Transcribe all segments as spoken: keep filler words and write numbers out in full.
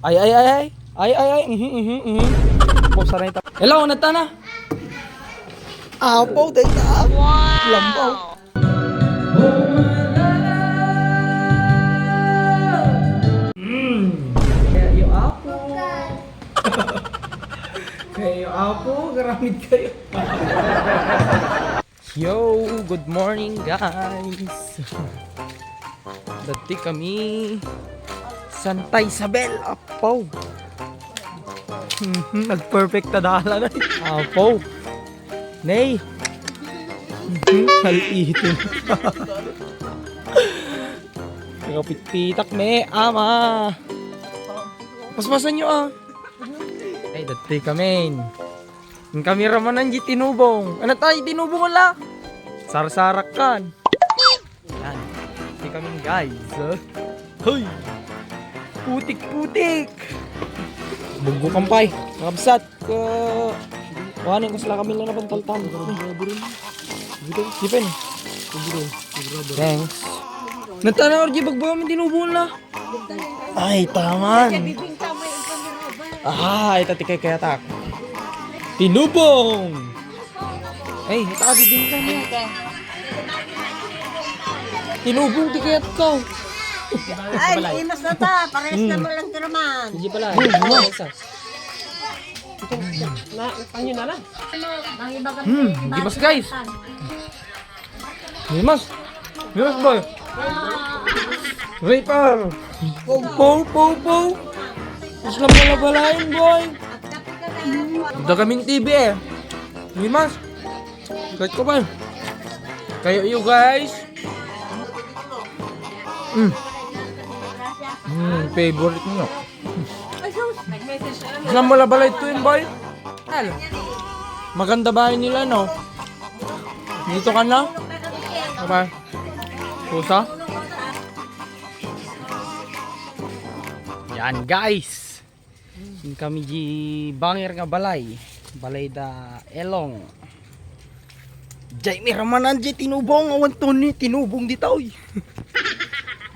Ay, ay, ay, ay. Ay, ay, ay. Mhm, mhm, mhm. Apo, saray ta. Hello, nagtana? Apo, dayta. Wow! Lambaw. Mm. Kaya yung apo. Kaya yung apo, garamid kayo. Yo, good morning, guys. Dati kami Santa Isabel, apo. Mhm, nagperfect ta dalan, ay. Apo. Nay. Mhm, naliitin. Kapitpitak me, ama. Paspasan nyo, ah. Ay, dati kami. Ang kameraman ang di tinubong. Ano tayo tinubong, wala? Sarsarak kan. Yan. Di kaming guys, oh. Hoy! Putik-putik! Buggo kampay. Nakabsat. Ka... Wala ko sila kami lang napantaltan. Dito, Stephen. Thanks. Natanaw, R J, bagbaga mo tinubong na. Ay, taman. Ah, ita ti kaykayatak. Tinubong! Ay, ita ka bibingka mo. Tinubong ti kayat ko. Ay, imas na ta. Parehas na mo lang tiraman. Hindi pala. Hindi pala. Isa. Ito, na, ano na lang. Hmm, di mas, guys. Mimas. Mimas, boy. Reaper. Pow, pow, pow, pow. Islam bala-balain, boy. Dagaming T V eh. Mimas. Kahit ko pa. Kayo, you guys. Mm. Mm, favorite nyo. Saan mo labalay ito yun, boy? Hello. Maganda bahay nila, no? Dito ka na? Bye-bye. Pusa? Yan, guys. Kami di banger nga balay. Balay da Elong. Jay, may ramanan, jay, tinubong, awan toni, tinubong dita, oy.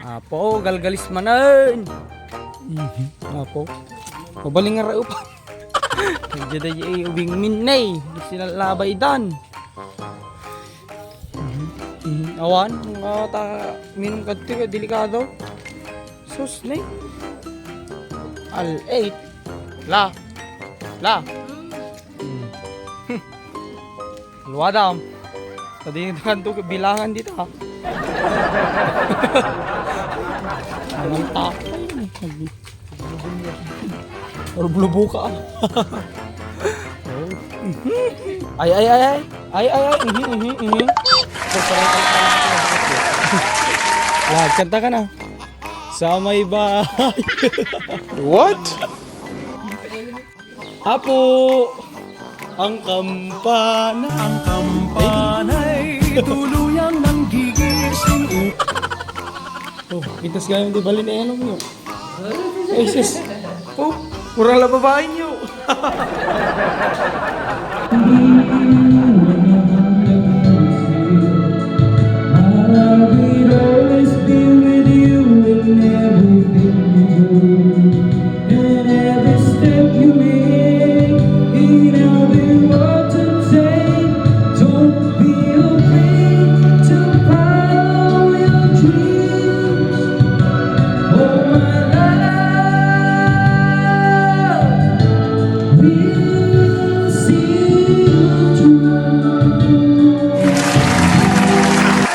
Apo, galgalis manen. Mhm, apo. Pabaling nga raup. Jay, jay, ubing minne, sila labay dan. Mhm, mhm. Awan, nga ta, minum kadto, delikado. Sus, ne. Al eight. La. La. Hmm. Luwadam. Tadi kanto bilangan dita. Ang tapay. Or blubuka. Oh. Ay, ay, ay, ay. Ay, ay, ay. Mhm, mhm, mhm. Wag, kanta ka na. Sa may bahay. What? Apo, ang kampana. Ang kampana'y tuluyang nanggigising. Oh, pintas kayo, di bali na yan, ano? Ay, sus. Oh, kurang la babae niyo.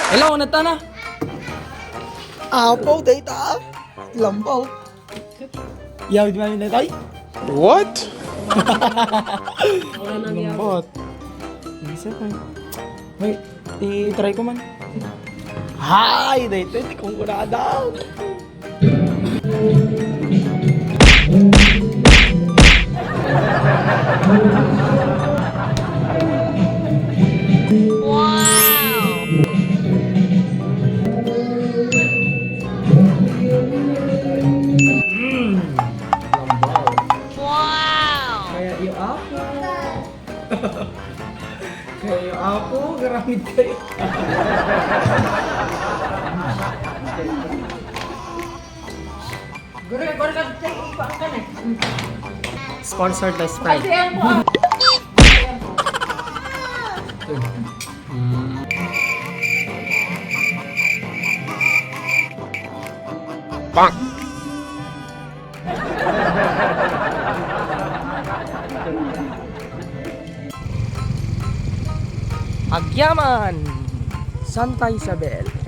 Hello, nagtana? Apo, dayta. Lambaw. Yaw, di ba, nagtana? What? Lambot. Isa pa. Wait, i-try ko man. Hay, dayta, di kong kurada. Wow! Kaya yung apo. Kaya yung apo, garamit kayo. Guru, guru ka dito, ipaan ka na. Sponsored by Sprite. Kasi yan po. Agyaman, Santa Isabel.